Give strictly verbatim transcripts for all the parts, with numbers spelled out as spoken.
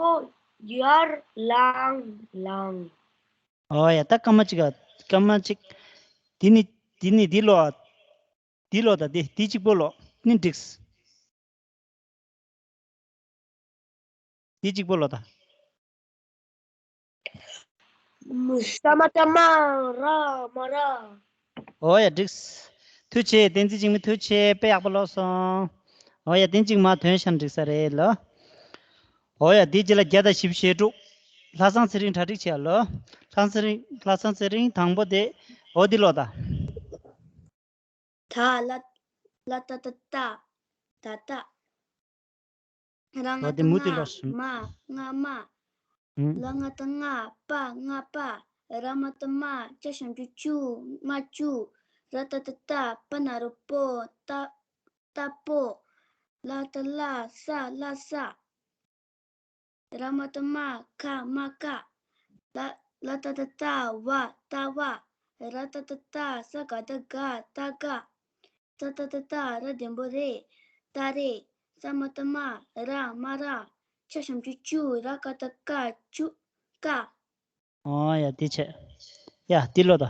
པོ་ཡར་ལངས་ལངས། ཨོ་ཡ། ད་སྐར་མ་གཅིག་ག་སྐར་མ་གཅིག་འདི་ནི་འདི་ནི་འདི་ལོ། འདི་ལོ། ད་འདི་འདི་གཅིག་པོ་ལོ། ནི་འགྲིགས། འདི་གཅིག་པོ་ལོ་ད། ས་མ་བཏགས་སྨ། ར་མ་ར། ཨོ་ཡ། འགྲིགས། ཐུགས་རྗེ་ཆེ། བསྟན་འཛིན་འཇིགས་མེད། ཐུགས་རྗེ་ཆེ། དཔེ་ཡག་པོ་ཀློག་སོང་། ཨོ་ཡ། བསྟན་འཇིགས་མ་དོན་བཤད་འགྲིག་ས་རེད་ལོ། ཨོ་ཡ། འདི་རྗེས་ལ་བརྒྱ་དང་བཞི་བཅུ་ཞེ་དྲུག་ལྷ་བཟང་ཚེ་རིང་གྲ་སྒྲིག་བྱས་ལོ། ལྷ་བཟང་ཚེ་རིང་། ལྷ་བཟང་ཚེ་རིང་དང་པོ་དེ། ཨོ་འདི་ལོ་ད། ད་ལ། ལ་ཏ་བཏགས་ལྟ། ད་ལྟ། ར་ང་བཏགས་རྔ། མ། རྔ་མ། ལ་ང་བཏགས་ལྔ། པ། རྔ་པ། ར་མ་བཏགས་རྨ། ཅ་ཞབས་ཀྱུ་ཅུ། རྨ་ཅུ། ར་ཏ་བཏགས་རྟ། པ་ན་རོ་པོ། རྟ། རྟ་པོ། ལ་ཏ་ལ། ས། ལྷ་ས། ར་མ་བཏགས་རྨ། ཁ། རྨ་ཁ། ལ། ལ་ཏ་བཏགས་ལྟ། བ། ལྟ་བ། ར་ཏ་བཏགས་རྟ། ས་ག་བཏགས་སྒ། རྟ་སྒ། ས་ཏ་བཏགས་སྟ། ར་འགྲེང་བུ་རེ། སྟ་རེ། ས་མ་བཏགས་སྨ། ར། སྨ་ར། ཅ་ཞབས་ཀྱུ་ཅུ། ར་ཀ་བཏགས་ཀ། ཅུ། ཀ། ཨོ་ཡ། འདི་བྱས། ཡ། འདི་ཀློག་ད།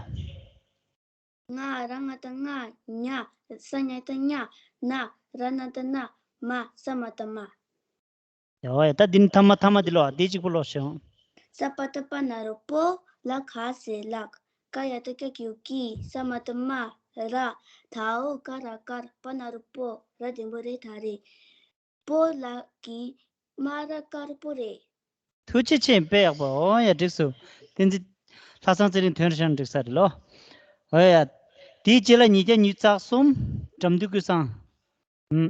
ང་། ར་ང་བཏགས་རྔ། རྔ། ས་ཉ་བཏགས་སྙ། རྔ། ར་ན་བཏགས་རྣ། རྨ། ས་མ་བཏགས་སྨ། ཡ། ཨོ་ཡ། ད་འདི་ནི་ཐ་མ་ཐ་མ་འདི་ཀློག་འདི་གཅིག་པོ་ཀློག་ཤོག་ས་པ་བཏགས་སྤ་ན་རོ་སྤོ། ལ་ག་ས་ལགས། ཀ་ཡ་བཏགས་སྐྱ་གི་གུ་ཀྱི། ས་མ་བཏགས་སྨ། ར། ད་འོག་ག་ར་དཀར། པ་ན་རོ་པོ། ར་འགྲེང་བུ་རེ། ད་རེད། སྤོ་ལགས་ཀྱི་སྨ་ར་དཀར་པོ་རེད། ཐུགས་རྗེ་ཆེ། དཔེ་ཡག་པོ། ཨོ་ཡ། འགྲིགས་སོང་། བསྟན་འཛིན། ལྷ་བཟང་ཚེ་རིང་དོན་རེ་བཤད་འགྲིག་ས་རེད་ལོ། ཨོ་ཡ། དེའི་རྗེས་ལ་ཉིས་བརྒྱ་ཉི་ཤུ་རྩ་གསུམ། དགྲ་འདུལ་ཀུན་བཟང་། ཨུམ།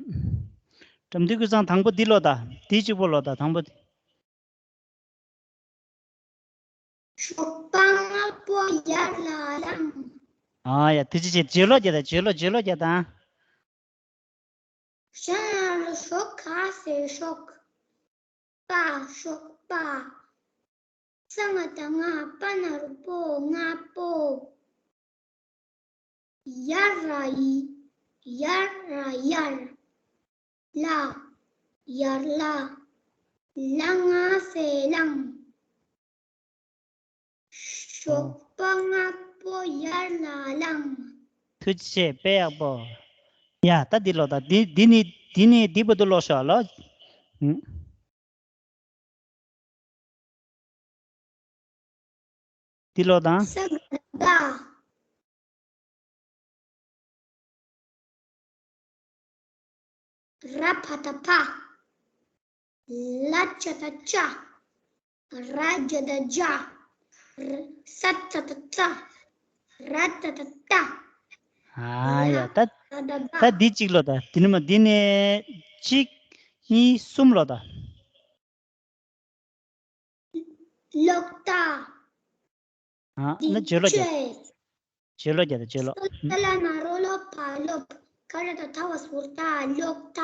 དགྲ་འདུལ་ཀུན་བཟང་དང་པོ་འདི་ཀློག་ད། འདི་གཅིག་པོ་ཀློག་ད། དང་པོ་འདི། ཞོགས་པ་སྔ་པོ་ཡར་ལ་ལངས། ཨ་ཡ། ཐུགས་རྗེ་ཆེ། བརྗེས་ཀློག་རྒྱག་དང་། བརྗེས་ཀློག་བརྗེས་ཀློག་རྒྱག་དང་། ཞྭ་ན་རོ་ཞོ་ག་ས་ཞོག་པ། ཞོགས་པ། ས་ང་བཏགས་སྔ། པ་ན་རོ་པོ། སྔ་པོ། ཡར་ར་ཡི། ཡར་ར་ཡར། ལ། ཡར་ལ། ལ་ང་ས་ལངས། ཞོགས་པ་སྔ་པོ་ཡར་ལ་ལངས། ཐུགས་རྗེ་ཆེ། དཔེ་ཡག་པོ། ཡ། ད་འདི་ཀློག་ད། འདི་འདི་ནི་འདི་ནི་འདི་བར་དུ་ཀློག་ཤོག་ལོ། ཨུམ། འདི་ཀློག་དང་། ས་ག་བཏགས་སྒ། ར་བ་བཏགས་རྦ། ལ་ཇ་བཏགས་ལྕགས། ར་ཇ་བཏགས་རྗ། ར། ས་ཏ་བཏགས་སྟ། ར་ཏ་བཏགས་སྟ། ཨ་ཡ། ད། ར་ཏ་བཏགས་སྟ། ད་འདི་གཅིག་ཀློག་ད། འདི་ནི་མ། འདི་ནས་གཅིག་གཉིས་གསུམ་ཀློག་ད། ལོག་ལྟ། ཨ། ན་བརྗེས་ཀློག་རྒྱག་བརྗེས་ཀློག་རྒྱག་ད། བརྗེས་ཀློག་སོ་ཏ་ལ་ན་རོ་ལོ་ཕ་ལོབ། ཀ་ར་བཏགས་ཁྲ་བ་ཟུར་ཏ། ལོག་ལྟ།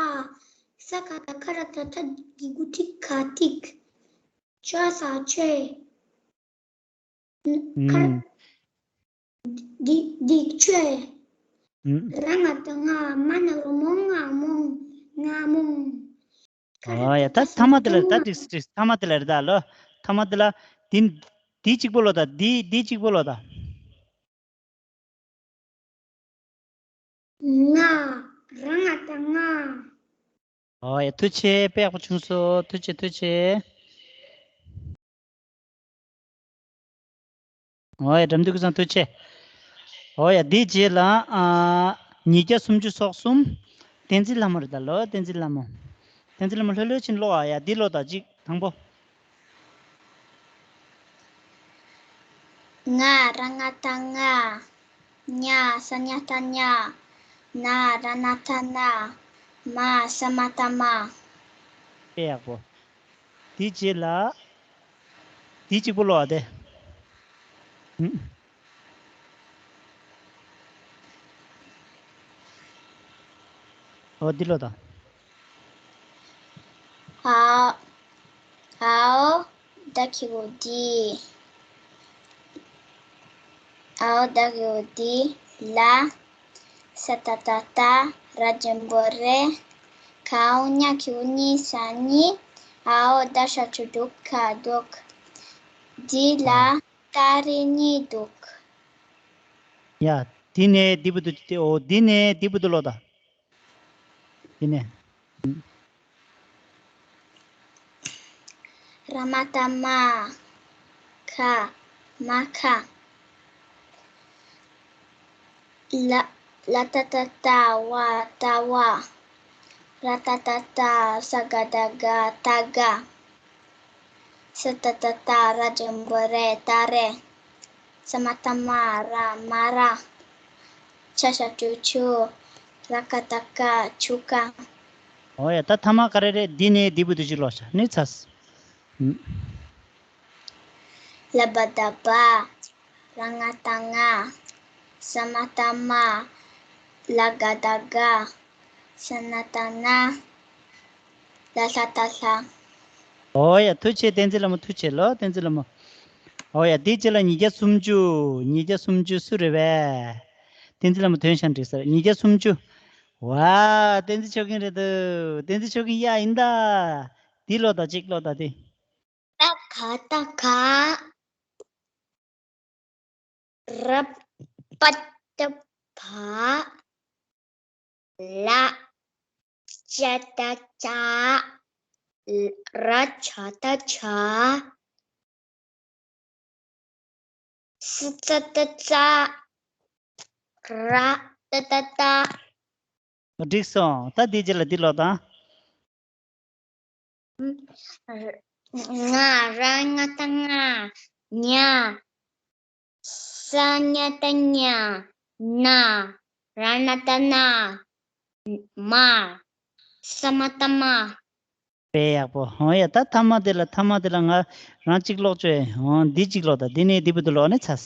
ས་ག་བཏགས་སྐ། ར་ཏ་བཏགས་སྐྲ། གི་གུ་ཁྲི། ག་ཐིག་ཅ་ས་ཅོས། ཁ། ཨུམ། སྡིག་སྡིག་ཅོས། ཨུམ། ར་ང་བཏགས་རྔ། མ་ན་རོ་མོ། རྔ་མོང་། རྔ་མོང་། ཨོ་ཡ། ད་ཐ་མ་དེ་ལ། ད་འགྲིགས་འགྲིགས། ཐ་མ་དེ་ལ་རེད་ད་ལོ། ཐ་མ་དེ་ལ། འདི་འདི་གཅིག་པོ་ཀློག་ད། འདི་འདི་གཅིག་པོ་ཀློག་ད། རྔ། ར་ང་བཏགས་རྔ། ཨོ་ཡ། ཐུགས་རྗེ་ཆེ། དཔེ་ཡག་པོ་བྱུང་སོང་། ཐུགས་རྗེ་ཆེ། ཐུགས་རྗེ་ཆེ། ཨོ་ཡ། དགྲ་འདུལ་ཀུན་བཟང་ཐུགས་རྗེ་ཆེ། ཨོ་ཡ། འདིའི་རྗེས་ལ། ཨ། ཉིས་བརྒྱ་སུམ་ཅུ་སོ་གསུམ། བསྟན་འཛིན་ལྷ་མོ་རེད་ད་ལོ། བསྟན་འཛིན་ལྷ་མོ། བསྟན་འཛིན་ལྷ་མོ་ལྷོད་ལྷོད་ཕྱིན་ཀློག་ཨ། ཡ། འདི་ཀློག་ད། གཅིག་དང་པོ། ང་། ར་ང་བཏགས་རྔ། ཉ། ས་ཉ་བཏགས་སྙ། ན། ར་ན་བཏགས་སྣ། མ། ས་མ་བཏགས་སྨ། དཔེ་ཡག་པོ། དེའི་རྗེས་ལ། དེའི་གཅིག་པོ་ཀློག་ཨ་དེ། ཨུམ། ཨོ་འདི་ཀློག་དང་། ཨའོ། ཨའོ། ད་གི་གུ་འདི། ཨའོ། ད་གི་གུ་འདི། ལ། ས་ཏ་བཏགས་སྟ། ར་འགྲེང་བུ་རེ། གའོ། ཉ་གི་གུ་གཉི། ས་གཉིས། འའོ་ད་ཞབས་ཀྱུ་འདུག་ག་འདུག་འདི་ལ་ཨ་སྟ་རེ་གཉིས་འདུག་ཡ། འདི་ནས་འདི་བར་དུ་དེ་འོ་འདི་ནས་འདི་བར་དུ་ཀློག་དང་། འདི་ནས། ར་མ་བཏགས་རྨ། ཁ། རྨ་ཁ། ལ་ལ་བཏགས་ལྟ་བ། ལྟ་བ། ར་བཏགས་རྟ་བཏགས། ས་ག་བཏགས་སྒ། རྟ་སྒ། ས་ཏ་བཏགས་སྟ། ར་འགྲེང་བུ་རེ། རྟ་རེ། ས་མ་བཏགས་སྨ། ར། རྨ་ར། ཆ་ཞབས་ཀྱུ་ཆུ། ར་ཀ་བཏགས་རྐ། ཆུ་རྐ། འོ་ཡ། ད་ཐ་མ་ག་རེ་རེད། འདི་ནས་འདི་བར་དུ་ཅིག་ཀློག་ཤག་ནི་ཚར། ལ་བ་བཏགས་སྦ། ར་ང་བཏགས་རྔ། ས་མ་བཏགས་སྨ། ལ་ག་བཏགས་སྒ། ས་ན་བཏགས་སྣ། ལ་ལྷ་བཏགས་ལྷ། འོ་ཡ། ཐུགས་རྗེ་ཆེ། བསྟན་འཛིན་ལྷ་མོ། ཐུགས་རྗེ་ཆེ་ལོ། བསྟན་འཛིན་ལྷ་མོ། འོ་ཡ། དེའི་རྗེས་ལ་ཉིས་བརྒྱ་སུམ་ཅུ། ཉིས་བརྒྱ་སུམ་ཅུ་སུ་རེད་པས། བསྟན་འཛིན་ལྷ་མོ་དོན་ཤང་འགྲིག་ས་རེད། ཉིས་བརྒྱ་སུམ་ཅུ། ཝ། བསྟན་འཛིན་ཆོས་སྐྱིད་རེད་འདུག་བསྟན་འཛིན་ཆོས་སྐྱིད། ཡ་ཡིན་ད། འདི་ཀློག་དང་། གཅིག་ཀློག་དང་། དེ། ཏ་ག་བཏགས་ག། ར་བ་བཏགས་རྦ། ལ་ཇ་བཏགས་ལྗ། ར་ཇ་བཏགས་རྗ། ས་ཏ་བཏགས་སྟ། ར་ཏ་བཏགས་རྟ། འགྲིག་སོང་། ད་འདིའི་རྗེས་ལ་འདི་ཀློག་དང་། ང་། ར་ང་བཏགས་རྔ། རྔ། ས་ཉ་བཏགས་སྙ། སྣ། ར་ན་བཏགས་རྣ། རྨ། ས་མ་བཏགས་རྨ། དཔེ་ཡག་པོ། འོ་ཡ། ད་ཐ་མ་དེ་ལ། ཐ་མ་དེ་ལ་ང་རང་གཅིག་ཀློག་བྱོས། འོ་འདི་གཅིག་ཀློག་དང་། འདི་ནས་འདི་བར་དུ་ཀློག་ནས་ཚར།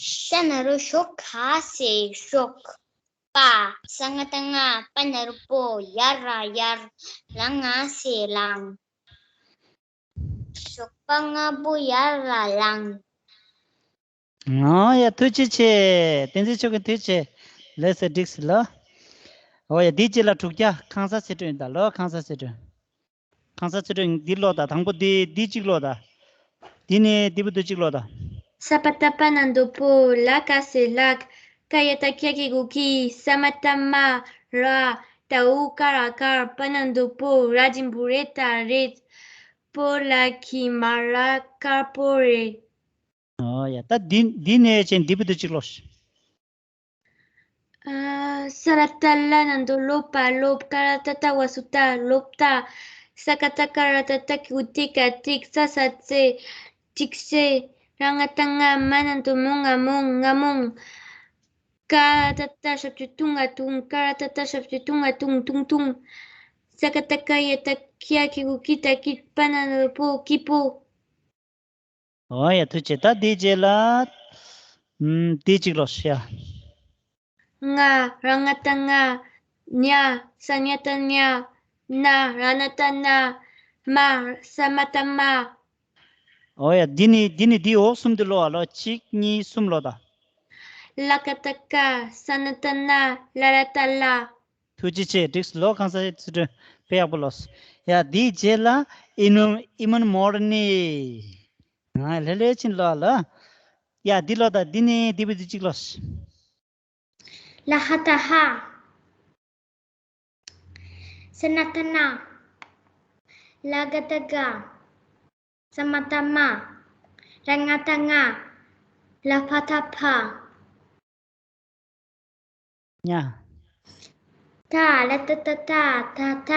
ཤ་ན་རོ་ཤོ་ག་ས་ཤོག་པ། ས་ང་བཏགས་སྔ། པ་ན་རོ་པོ། ཡ་ར་ཡར། ལ་ང་ས་ལངས། ཞོགས་པ་སྔ་པོ་ཡར་ལངས། ཨོ་ཡ། ཐུགས་རྗེ་ཆེ། བསྟན་འཛིན་ཆོས་སྐྱིད། ཐུགས་རྗེ་ཆེ། ལགས་སོ། འགྲིག་སོང་ལགས། ཨོ་ཡ། འདིའི་རྗེས་ལ་དྲུག་བརྒྱ། ཁང་གསར་ཚེ་སྒྲོན་ཡིན་ད་ལགས། ཁང་གསར་ཚེ་སྒྲོན། ཁང་གསར་ཚེ་སྒྲོན། འདི་ཀློག་དང་། དང་པོ་འདི། འདི་གཅིག་ཀློག་དང་། འདི་ནས་འདི་བར་དུ་གཅིག་ཀློག་དང་། ས་པ་བཏགས་སྤ་ན་རྡོ་སྤོ། ལ་ཀ་ས་ལགས། ཀ་ཡ་བཏགས་ཀྱ་གི་གུ་ཀྱི། ས་མ་བཏགས་སྨ། ར། ཏ་འུ་ཀ་ར་དཀར། པ་ན་རྡོ་པོ། ར་འགྲེང་བུ་རེ། རྟ་རེད། སྤོ་ལགས་ཀྱི་མ་ར་དཀར་པོ་རེད། ཨོ་ཡ། ད་འདི། འདི་ནས་ཅན་འདི་བར་དུ་གཅིག་ཀློག་ཤིག་ཨ། ས་ལ་བཏགས་སླ་ན་རྡོ་སློ་པ། སློབ། ཀ་ར་བཏགས་ཀྲ་བ་སུ་ཀྲ། སློབ་ཀྲ། ས་ཀ་བཏགས་སྐ། ར་བཏགས་སྲ་གི་གུ་སྲིད། ཀྲིག། ས་ས་སྲིད། ཀྲིག་སྲིད། ར་ང་བཏགས་རྔ། མ་ན་རྡོ་རྨོ། རྔ་རྨོངས། རྔ་རྨོངས། ཀ་ར་བཏགས་སྲ་ཞབས་ཀྱུ་ཀྲུ་ང་ཀྲུང་། ཀ་ར་བཏགས་སྟ་ཞབས་ཀྱུ་ཀྲུ་ང་ཀྲུང་། ཀྲུང་ཀྲུང་། ས་ཀ་བཏགས་ཀ་ཡ་བཏགས་ཀྱ་གི་གུ་ཀྱི། ཀྲ་ཀྱི། པ་ན་རོ་པོ། ཀྲི་པོ། ཨོ་ཡ། ཐུགས་རྗེ་ཆེ། ད་དེའི་རྗེས་ལ། ཨམ། དེ་གཅིག་ཀློག་ཤིག་ཡ། རྔ། ར་ང་བཏགས་རྔ། རྔ། ས་ཉ་བཏགས་རྔ། རྔ། ར་ན་བཏགས་རྣ། རྨ། ས་མ་བཏགས་སྨ། ཨོ་ཡ། འདི་ནི། འདི་ནི་འདིའི་འོག་གསུམ་དེ་ཀློག་ཨ་ལོ། གཅིག་གཉིས། གསུམ་ཀློག་དང་། ལ་ཀ་བཏགས་ཀ། ས་ན་བཏགས་སྣ། ལ་ར་བཏགས་སླ། ཐུགས་རྗེ་ཆེ། འགྲིག་སོང་ལོ། ཁང་གསར་ཚེ་སྒྲོན། དཔེ་ཡག་པོ་ཀློག་སོང་། ཡ། འདིའི་རྗེས་ལ་ཨི་ནུ་ཨི་མན་མོ་ར་ནི། ང་ལྷོད་ལྷོད་ཕྱིན་ཀློག་ཨ་ལོ། ཡ། འདི་ཀློག་དང་། འདི་ནི་འདི་བར་དུ་གཅིག་ཀློག་ཤིག་ལ་ཧ་བཏགས་ལྷ། ས་ན་བཏགས་སྣ། ལ་ག་བཏགས་སྒ། ས་མ་བཏགས་སྨ། ར་ང་བཏགས་རྔ། ལ་ཕ་བཏགས་ལྷ། ཉ། ད། ལ་ཏ་བཏགས་ལྟ། ད་ལྟ།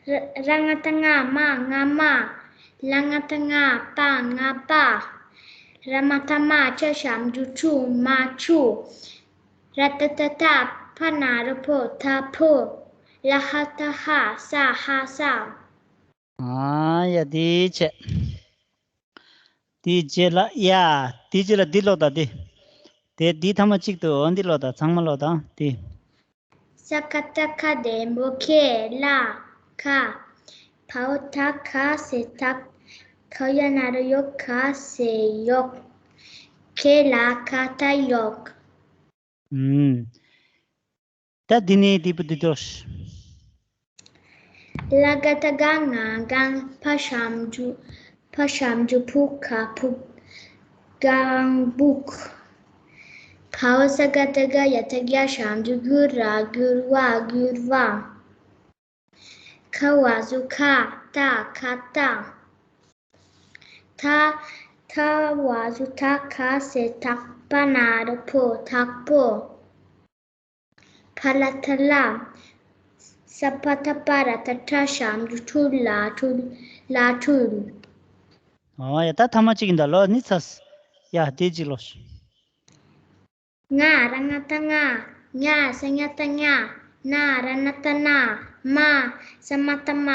ར། ར་ང་བཏགས་རྔ། རྨ། རྔ་རྨ། ལ་ང་བཏགས་ལྔ། པ། རྔ་པ། ར་མ་བཏགས་རྨ། ཅ་ཞབས་ཀྱུ་ཅུ། རྨ་ཅུ། ར་ཏ་བཏགས་རྟ། ཕ་ན་རོ་པོ། རྟ་ཕོ། ལ་ཧ་བཏགས་ལྷ། ས་ཧ་ས། ཨ་ཡ། དེའི་ཆེད། དེའི་རྗེས་ལ། ཡ། དེའི་རྗེས་ལ་འདི་ཀློག་དང་། འདི། དེ་འདི་ཐ་མ་གཅིག་ཏུ། འོ་འདི་ཀློག་དང་། ཚང་མ་ཀློག་དང་། འདི། ས་ཀ་བཏགས་སྐ། འགྲེང་བུ་སྐེ། ལ། ཁ། བ་འོག་བཏགས་བ། ས་བཏགས་སྦ། ཁ་ཡ་ན་རོ་སྦོ། ཁ་ས་སྦོ། ཁ་ལ་ཁ་བཏགས་སྐ། ཨུམ། ད་འདི་ནས་འདི་བར་དུ་ཀློག་ཤིག་ལ་ག་བཏགས་ལྒ་ང་དགང་། ཕ་ཞབས་ཀྱུ་ཕ་ཞབས་ཀྱུ་ཕུ་ག་ཕུག་དགང་ཕུག་བ་འོག་ས་ག་བཏགས་སྒ་ཡ་བཏགས་ཡ་ཞབས་ཀྱུ་གུ་ར་གུར་བ་གུར་བ། ཁ་བ་ཟུར་ཁ་ཏ་ཁ་ཏ། ཐ་ཐ་བ་ཟུར་ཐ་ཁ་ས་ཐག་པ་ན་རོ་པོ་ཐག་པོ། ཕ་ལ་ཐ་ལ། ས་ཕ་ཐ་པ་ར་ཏ་ཁྲ་ཞབས་ཀྱུ་ཁྲུ་ལ་ཁྲུལ་ལ་ཁྲུལ། ཨོ་ཡ། ད་ཐ་མ་གཅིག་ཡིན་ད་ལོ། ནི་ཚ་ཡ་དེ་གཅིག་ལོ། ང་ར་ང་ཏ་ང་། ཉ་ས་ཉ་ཏ་ཉ། ན་ར་ན་ཏ་ན། མ་ས་མ་ཏ་མ།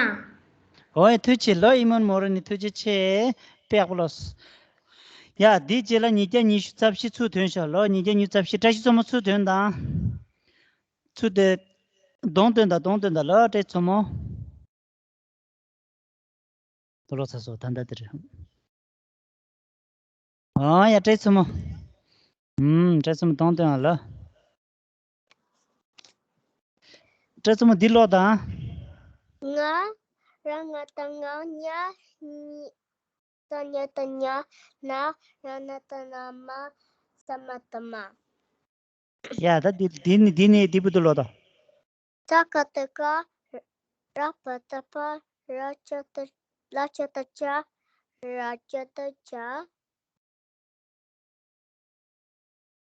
ཨོ་ཡ། ཐུགས་རྗེ་ཆེ་ལོ། ཨི་མོན་མོ་ར་ནི་ཐུགས་རྗེ་ཆེ། དཔེ་ཡག་པོ་ལོ། ཡ། འདིའི་རྗེས་ལ་ཉིས་བརྒྱ་ཉི་ཤུ་རྩ་བཞི་ཚུར་ཐོན་ཤག་ལོ། ཉིས་བརྒྱ་ཉི་ཤུ་རྩ་བཞི། བཀྲ་ཤིས་མཚོ་མོ་ཚུར་ཐོན་དང་། ཚུར་ཐོན། གདོང་སྟོན་དང་། གདོང་སྟོན་དང་ལོ། བཀྲ་ཤིས་མཚོ་མོ། དུ་ལོ་ཚ་སོ་ད་ལྟ་དེ་རེད། ཨ་ཡ། བཀྲ་ཤིས་མཚོ་མོ། ཨུམ། བཀྲ་ཤིས་མཚོ་མོ་གདོང་སྟོན་ཨ་ལོ། བཀྲ་ཤིས་མཚོ་མོ་འདི་ཀློག་དང་། ང་ར་ང་ཏ་ང་། ཉ་ཉི་ས་ཉ་ཏ་ཉ། ན་ར་ན་ཏ་ན། མ་ས་མ་ཏ་མ། ཡ། ད་འདི་འདི་ནི་འདི་ནི་འདི་བུ་དུ་ཀློག་དང་། ཏ་ག་བཏགས་ཏག་ར་བ་བཏགས་རྦ། ར་ཅ་བཏགས་ལ་ཅ་བཏགས་ལྕ། ར་ཅ་བཏགས་ལྕ།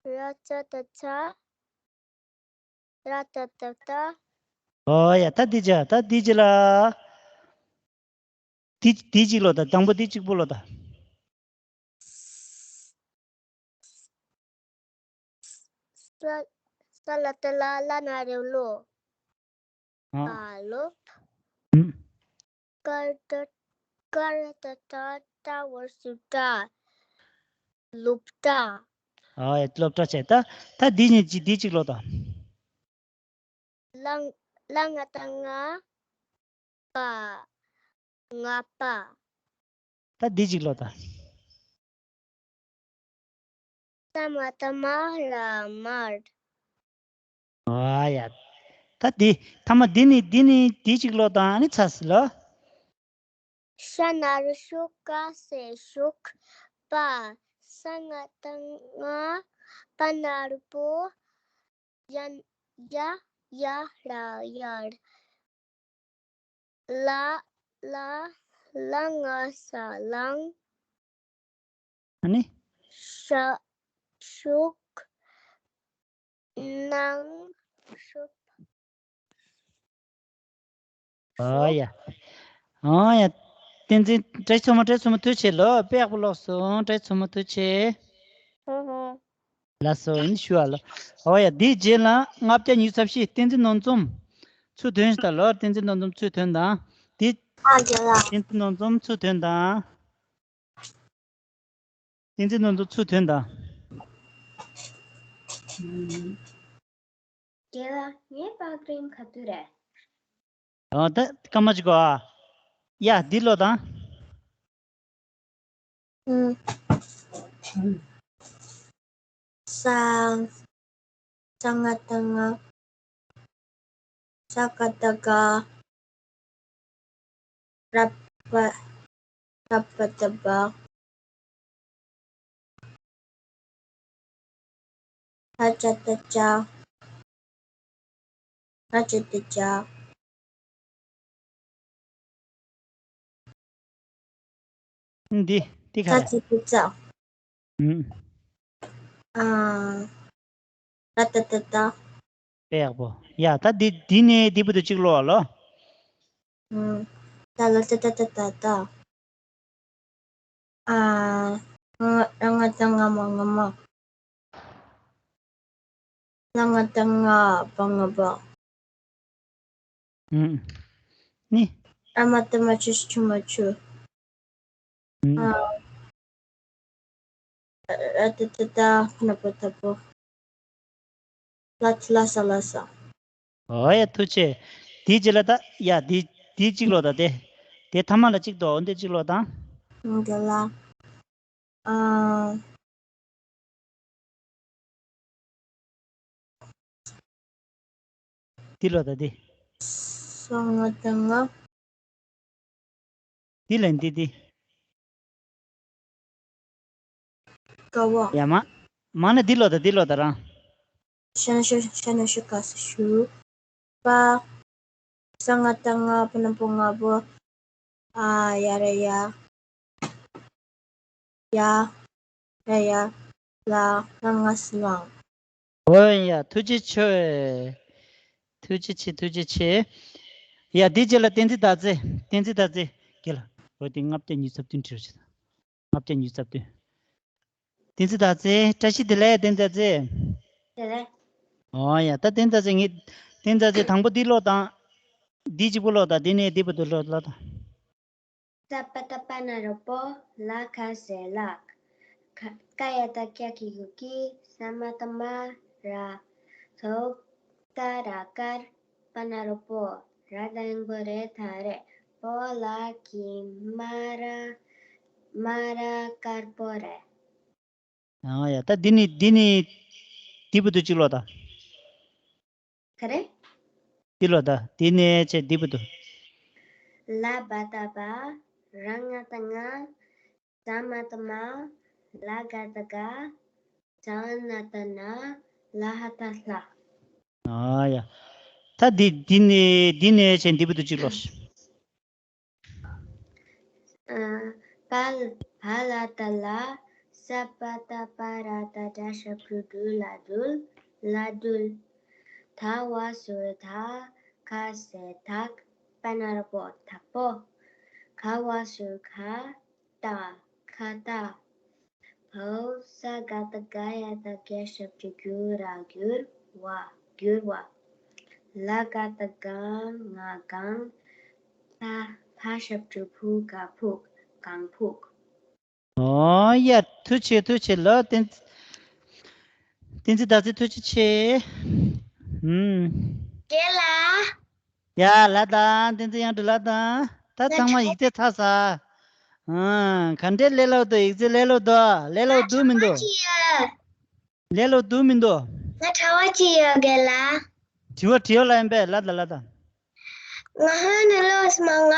ར་ཙ་བཏགས་ཙ། ར་ཏ་བཏགས་ཏ། ཨོ་ཡ། ད་འདི་བྱ། ད་འདི་བྱ་ལ། འདི་འདི་གཅིག་ཀློག་དང་། དང་པོ་འདི་གཅིག་པོ་ཀློག་དང་། ས། ས་ལ་བཏགས་སླ། སླ་ན་རོ་སློ། ཨ། སློབ། ཨུམ། ཀ་ར་བཏགས་ཀ་ར་བཏགས་ཀྲ། ཀྲ་བ་ཟུར་ཀྲ། སློབ་གྲྭ། ཨ་ཡ། སློབ་གྲྭ་བྱས། ད་ད་འདི་གཉིས་ཀྱི་འདི་གཅིག་ཀློག་དང་། ལ་ལ་ང་བཏགས་ལྔ། པ། ལྔ་པ། ད་འདི་གཅིག་ཀློག་དང་། ས་མ་བཏགས་སྨ། ར་སྨར། ཨ་ཡ། ད་འདི་ཐ་མ་འདི་ནི་འདི་ནི་འདི་གཅིག་ཀློག་དང་། ཨ་ནི་ཚ་ཟེར་ལ། ཤ་ན་རོ་ཤུ། ཀ་ས་ཤུག་པ། ས་ང་བཏགས་སྔ། པ་ན་རོ་པོ། ཡ་ཡ་ཡ་ར་ཡར། ལ་ལ་ལ་ང་ས་ལང་། ཨ་ནི། ཤ་ཤུག་ནང་ཤུག་ཨོ་ཡ། ཨོ་ཡ། བསྟན་འཛིན། བཀྲ་ཤིས་མཚོ་མོ། བཀྲ་ཤིས་མཚོ་མོ་ཐུགས་རྗེ་ཆེ་ལོ། དཔེ་ཡག་པོ་ཀློག་སོང་། བཀྲ་ཤིས་མཚོ་མོ་ཐུགས་རྗེ་ཆེ། ཧུ་ཧུ། ལགས་སོ། ཨ་ནི་ཞུ་བ་ལ། ཨོ་ཡ། འདིའི་རྗེས་ལ་ལྔ་བརྒྱ་ཉི་ཤུ་རྩ་བཞི། བསྟན་འཛིན་ནོར་འཛོམས་ཚུར་ཐོན་ཤག་ལོ། བསྟན་འཛིན་ནོར་འཛོམས་ཚུར་ཐོན་དང་། འདི། ཨ་རྒན་ལགས། བསྟན་འཛིན་ནོར་འཛོམས་ཚུར་ཐོན་དང་། བསྟན་འཛིན་ནོར་འཛོམས་ཚུར་ཐོན་དང་། རྒན་ལགས། ངའི་པར་ཕྲེང་ག་དུས་རེད། ཨ། ད་སྐར་མ་གཅིག་གོ་ཨ། ཡ། འདི་ཀློག་དང་། ཨུམ། ས། ས་ང་བཏགས་སྔ། ས་ག་བཏགས་སྒ། ར་བ། ར་བ་བཏགས་རྦ། ལ་ཅ་བཏགས་ལྕ། ལ་ཅ་བཏགས་ལྕ། འདི་འདི་ག་རེད། ཙ་ཅ་བཏགས་ཙ། ཨུམ། ཨ། ར་ཏ་བཏགས་རྟ། དཔེ་ཡག་པོ། ཡ། ད་འདི་འདི་ནས་འདི་བར་དུ་གཅིག་ཀློག་ཨ་ལོ། ཨུམ། ད་ལ་ཏ་བཏགས་ཏ་ད་རྟ། ཨ། ང་ར་ང་བཏགས་སྔ་མ་སྔ་མ། ལ་ང་བཏགས་ལྔ་བ་སྔ་བ། ཨུམ། ནི། ར་མ་བཏགས་རྨ། ཆུ་ཆུ་མ་ཆུ། ཨུམ། ཨ། ར་ཏ་བཏགས་རྟ། ཕ་ན་པ་རྟ་པོ། ལ་ཏ་ལ་ས་ལ་ས། ཨོ་ཡ། ཐུགས་རྗེ་ཆེ། དེའི་རྗེས་ལ་ད། ཡ། དེ་དེ་གཅིག་ཀློག་དང་། དེ་དེ་ཐ་མ་ལ་གཅིག་འདུག་འོ་འདི་གཅིག་ཀློག་དང་། འདི་ལ། ཨ། འདི་ཀློག་དང་། འདི། ས་ང་བཏགས་སྔ། འདི་ལན་འདི་འདི། དགའ་བ། ཡ་མ། མ་ན་འདི་ལོ་ད་འདི་ལོ་ད་རང་། ཤ་ན་ཤ་ཤ་ན་ཤ་ག་ས་ཤུ། པ། ས་ང་ཏ་ང་པ་ན་པོ་ང་པོ། ཨ་ཡ་ར་ཡ། ཡ། ར་ཡ། ལ། ལ་ང་ས་ལང་། ཨོ་ཡ། ཐུགས་རྗེ་ཆེ། ཐུགས་རྗེ་ཆེ། ཐུགས་རྗེ་ཆེ། ཡ་འདི་རྗེས་ལ་བསྟན་འཛིན་ཟླ་མཛེས། བསྟན་འཛིན་ཟླ་མཛེས། རྒན་ལགས། འོ་དེ་ལྔ་བརྒྱ་ཉི་ཤུ་རྩ་བདུན་བྲིས་རོགས་བྱེད་དང་། ལྔ་བརྒྱ་ཉི་ཤུ་རྩ་བདུན། བསྟན་འཛིན་ཟླ་མཛེས། བཀྲ་ཤིས་བདེ་ལེགས་བསྟན་འཛིན་ཟླ་མཛེས། བདེ་ལེགས། ཨོ་ཡ། ད་བསྟན་འཛིན་ཟླ་མཛེས་ངས། བསྟན་འཛིན་ཟླ་མཛེས། དང་པོ་འདི་ཀློག་དང་། འདི་གཅིག་པོ་ཀློག་དང་། འདི་ནས་འདི་བར་དུ་ཀློག་ཀློག་དང་། ས་པ་ཏ་པ་ན་རོ་པོ། ལ་ག་ས་ལག་ཁ་ཀ་ཡ་ཏ་ཀྱ་གི་གུ་ཀི། ས་མ་ཏ་མ་ར། ཐོ་ཏ་ར་ཀར། པ་ན་རོ་པོ། ར་ད་ཡང་པོ་རེ་ད་རེ། པོ་ལ་གི་མ་ར། མ་ར་དཀར་པོ་རེ། ཨ་ཡ། ད་འདི་ནི་འདི་ནི་འདི་བར་དུ་གཅིག་ཀློག་དང་། ག་རེ། འདི་ཀློག་དང་། འདི་ནས་བྱས་འདི་བར་དུ། ལ་བ་ཏ་བ། ར་ང་ཏ་ང་། ས་མ་ཏ་མ། ལ་ག་ཏ་ག་ཙ་ན་ཏ་ན། ལ་ཧ་ཏ་ལྷ། ཨ་ཡ། ད་འདི་འདི་ནས་འདི་ནས་བྱས་འདི་བར་དུ་གཅིག་ཀློག་ཤིག་ཨ། བ་ལ་བ་ལ་ཏ་ལ། ས་པ་ཏ་པ་ར་ཏ་དྲ་ཞབས་ཀྱུ་དྲུ་ལ་དྲུལ། ལ་དྲུལ། ད་བ་ཟུར་ད། ག་ས་དག་པ་ན་རོ་པོ་དག་པོ། ག་བ་ཟུར་ག། ཏ། ག་ཏ། བའོ་ས་ག་ཏ་ག་ཡ་ཏ་གྱ་ཞབས་ཀྱུ་གྱུ་ར་གྱུར་བ། གྱུར་བ། ལ་ག་ཏ་ག་ང་གང་། ཕ་ཕ་ཞབས་ཀྱུ་ཕུ་ག་ཕུག་གང་ཕུག་ཨོ་ཡ། ཐུགས་རྗེ་ཆེ། ཐུགས་རྗེ་ཆེ་ལགས། བསྟན་བསྟན་འཛིན་ཟླ་མཛེས་ཐུགས་རྗེ་ཆེ། ཧུམ། རྒན་ལགས། ཡ་ལ་དང་། བསྟན་འཛིན་དབྱངས་སྒྲོན་ལ་དང་། ད་ཚང་མ་ཡིག་ཚད་ཚར་ས། ཨ། ག་འདྲས་ལས་སླ་པོ་འདུག་ཡིག་ཚད་ལས་སླ་པོ་འདུག་ལས་སླ་པོ་འདུག་མི་འདུག་ལས་སླ་པོ་འདུག་མི་འདུག་ང་དྲི་བ་གཅིག་ཡོད་རྒན་ལགས། དྲི་བ་དྲི་བ་ལ་ཡིན་པས་ལ་དང་ལ་དང་། ང་ཧོན་ནས་ལོས་མ་ང་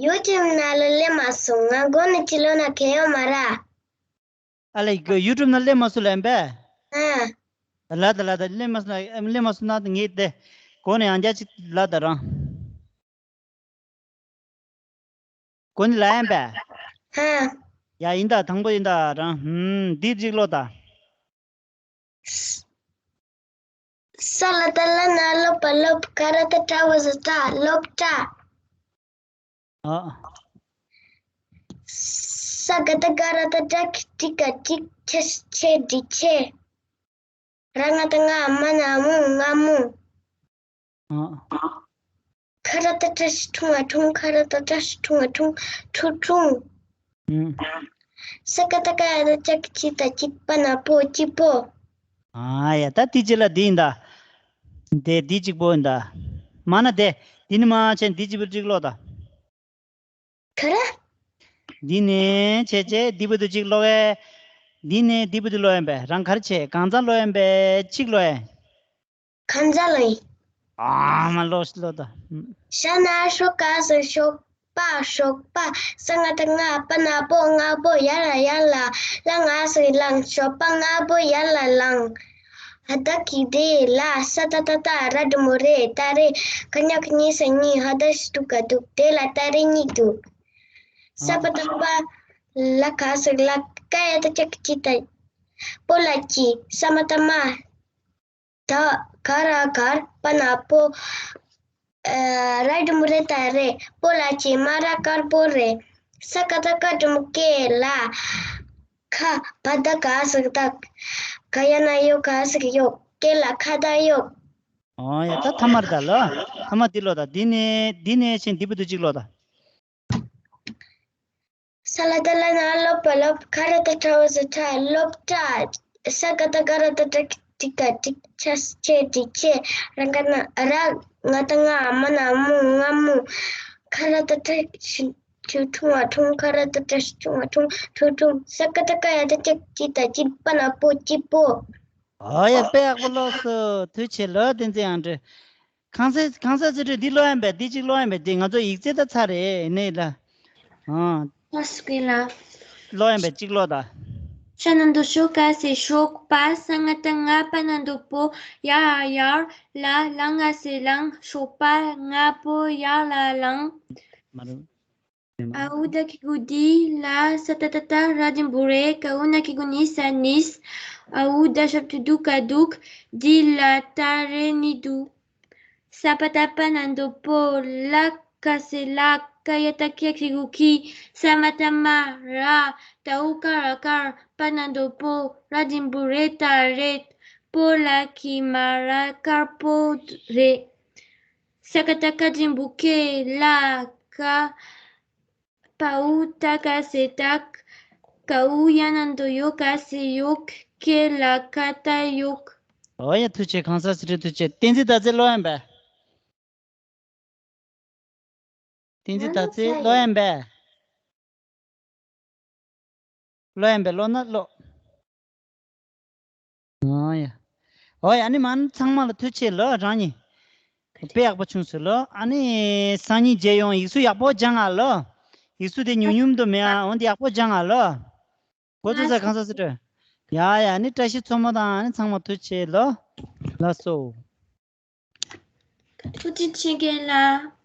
ཡུ་ཊུབ་ནང་ལ་སླེབས་མ་སོང་། ང་མགོ་ནས་ཅི་ལོ་ན་གལ་ཡོད་མ་ར། ཨ་ལས་ཡུ་ཊུབ་ནང་སླེབས་མ་སོང་ལ་ཡིན་པས། ཨ། ལ་དང་ལ་དང་སླེབས་མ་སོང་ན་སླེབས་མ་སོང་ན་ངས་དེ་གོ་ནས་ཡང་བསྐྱར་ཅིག་ལ་དང་རང་། གོ་ནི་ལ་ཡིན་པས། ཧ། ཡ་ཡིན་ད། དང་པོ་ཡིན་ད་རང་། ཧུམ། འདི་གཅིག་ཀློག་ད། ས་ལ་བཏགས་སླ་ན་སློབ་པ་སློབ། ཀ་ར་བཏགས་སྐྲ་བ་ཟ་སྐྲ་སློབ་སྐྲ། ཨ། ས་ག་བཏགས་སྒ་ར་བཏགས་སྒྲ་གི་སྒྲི་ག་སྒྲིག་ཆ་ཆེ་སྒྲིག་ཆེ། ར་ང་བཏགས་སྔ་མ་ན་མོ་སྔ་མོ། ཨ། ཁ་ར་བཏགས་ཁྲ་ཞབས་ཀྱུ་ཁྲུ་ང་ཁྲུང་། ཁ་ར་བཏགས་ཁྲ་ཞབས་ཀྱུ་ཁྲུ་ང་ཁྲུང་ཁྲུ་ཁྲུང་། ཨུམ། ས་ག་བཏགས་སྐ་ཡ་བཏགས་སྐྱ་གི་སྐྱི་ད་སྐྱིད་པ་ན་པོ་སྐྱིད་པོ། ཨ་ཡ། ད་དེ་རྗེས་ལ་འདི་ཡིན་ད། དེ་འདི་གཅིག་པོ་ཡིན་ད། མ་ན་དེ་འདི་ནི་མ་བྱས་འདི་གཅིག་པོ་གཅིག་ཀློག་ད། ག་རེ། འདི་ནས་བྱས་བྱས་འདི་བར་དུ་གཅིག་ཀློག་ཨེ། འདི་ནས་འདི་བར་དུ་ཀློག་ཨེ་བས། རང་ག་རེ་བྱས། གང་ཚང་ཀློག་ཨེ་བས། གཅིག་ཀློག་ཨེ། གང་ཚང་ཀློག་ཨེ། ཨ་མ་ཀློག་ཀློག་ད། ཤ་ན་ཤོ་ག་ས་ཤོག་པ་ཞོགས་པ། ས་ང་བཏགས་སྔ་པ་ན་པོ་སྔ་པོ། ཡ་ལ་ཡ་ལ་ལ་ང་ཟེར་ལང་། ཞོགས་པ་སྔ་པོ་ཡར་ལ་ལངས། ཧ་ད་གི་དེ་ལ། ས་ད་བཏགས་སྟ་ར་འགྲེང་བུ་རེ་ད་རེད། ག་ཉ་གི་ཉི་ས་གཉིས། ཧ་ད་ཞབས་ཀྱུ་ག་འདུག་དེ་ལ་སྟ་རེ་གཉིས་འདུག་ས་པ་བཏགས་སྤ་ལ་ག་ཟེར་ལག་ཀ་ཡ་བཏགས་སྐྱ་གི་སྐྱི་ད་པོ་ལ་སྐྱིད། ས་མ་བཏགས་སྨ། ད་ག་ར་གར། པ་ན་པོ། ཨ། ར་འགྲེང་བུ་རེ་ད་རེད། པོ་ལ་སྐྱིད། སྨ་ར་དཀར་པོ་རེད། ས་ཀ་བཏགས་སྐ་འགྲེང་བུ་སྐེ་ལ། ཁ་བ་ད་ག་ཟེར་བཏགས། ག་ཡ་ན་གཡོ་ག་ཟེར་གཡོག་སྐེ་ལ་ཁ་བཏགས་གཡོག་ཨོ་ཡ། ད་ཐ་མར་ད་ལོ། ཐ་མ་འདི་ཀློག་ད། འདི་ནས་འདི་ནས་ཕྱིན་འདི་བར་དུ་གཅིག་ཀློག་ད། ས་ལ་བཏགས་སླ་ན་སློབ་པ་སློབ། ཁ་ར་བཏགས་ཁྲ་བ་ཟ་ཁྲ་སློབ་ཁྲ། ས་ག་བཏགས་སྒ་ར་བཏགས་སྒྲ་གི་སྒྲིག་ག་སྒྲིག་ཆ་ཆེ་སྒྲིག་ཆེ། ར་ག་ན་ར་ང་བཏགས་སྔ་མ་ན་མོ་སྔ་མོ། ཁ་ར་བཏགས་ཁྲ་ཞབས་ཀྱུ་ཁྲུ་ང་ཁྲུང་། ཁ་ར་བཏགས་ཁྲ་ཞབས་ཀྱུ་ང་ཁྲུང་ཁྲུ་ཁྲུང་། ས་ག་བཏགས་སྐ་ཡ་བཏགས་སྐྱ་གི་སྐྱི་ད་སྐྱིད་པ་ན་པོ་སྐྱིད་པོ། ཨོ་ཡ། དཔེ་ཡག་པོ་ཀློག་སོང་། ཐུགས་རྗེ་ཆེ་ལོ། བསྟན་འཛིན་དབྱངས་སྒྲོན། གང་ས་གང་ས་ཚེ་སྒྲོན་འདི་ཀློག་ཡ་མེད། འདི་གཅིག་ཀློག་ཡ་མེད། འདི་ང་ཚོ་ཡིག་ཚད་ད་ཚར་རེད་ནས་ལ། ཨང་། ཕར་སྐད་ལ། ཀློག་ཡིན་པས་གཅིག་ཀློག་དང་། ཤ་ན་འགྲེང་བུ་ཤོ་ག་སེ་ཤོག་པ། ས་ང་བཏགས་སྔ་པ་ན་འགྲེང་བུ་པོ། ཡ་ཡར། ལ་ལ་ང་སེ་ལང་། ཤོག་པ་ལྔ་པོ་ཡར་ལ་ལངས། མ་རུ། ཨ་འུ་ད་གི་གུ་དི། ལ་ས་ཏ་བཏགས་སྟ་ར་འགྲེང་བུ་རེ། ཀ་འུ་ན་གི་གུ་ནི་ས་ནིས། ཨ་འུ་ད་ཞབས་ཀྱུ་དུ་ག་དུག་དི་ལ་ཏ་རེ་ནི་དུ། ས་པ་བཏགས་སྤ་ན་འགྲེང་བུ་སྤོ། ལ་ཀ་སེ་ལག་ཀ་ཡ་བཏགས་ཀྱ་གི་གུ་ཀྱི། ས་མ་བཏགས་སྨ་ར། ད་འུ་ཀ་ར་དཀར། པ་ན་འགྲེང་བུ་པོ། ར་འགྲེང་བུ་རེ་ད་རེད། པོ་ལ་གི་མ་ར་དཀར་པོ་རེད། ས་ཀ་བཏགས་སྐ་འགྲེང་བུ་སྐེ། ལ་ཀ། པ་འུ་ཏ་ག་སེ་སྟག་ཀ་འུ་ཡ་ན་འགྲེང་བུ་ཡོ་ག་སེ་ཡོག་སྐེ་ལ་ཀ་ཏ་ཡོག་ཨོ་ཡ། ཐུགས་རྗེ་ཆེ། གང་ཟག་སི་ཏྲི་ཐུགས་རྗེ་ཆེ། བསྟན་འཛིན་ཟླ་ཚེ་ཀློག་ཡིན་པས། བསྟན་འཛིན་ཟླ་ཚེ་ཀློག་ཡིན་པས། ཀློག་ཡིན་པས། ཀློག་ན་ཀློག་ཨོ་ཡ། ཨོ་ཡ། ཨ་ནི་མ་ཚང་མ་ལ་ཐུགས་རྗེ་ཆེ་ལོ། རང་ཉིད་དཔེ་ཡག་པོ་བྱུང་སོང་ལོ། ཨ་ནི་སང་ཉིན་མཇལ་ཡོང་། ཡིག་གཟུགས་ཡག་པོ་སྦྱང་ཨ་ལོ། ཡིག་གཟུགས་དེ་ཉུང་ཉུང་དུ་མེད་ཨ། འོན་ཏེ་ཡག་པོ་སྦྱང་ཨ་ལོ། གོ་ཚོད་ས། གང་ཟག་སི་ཏྲི། ཡ་ཡ། ཨ་ནི་བཀྲ་ཤིས་མཚོ་མོ་དང་ཨ་ནི་ཚང་མ་ཐུགས་རྗེ་ཆེ་ལོ། ལགས་སོ། ཐུགས་རྗེ་ཆེ་རྒན་ལགས།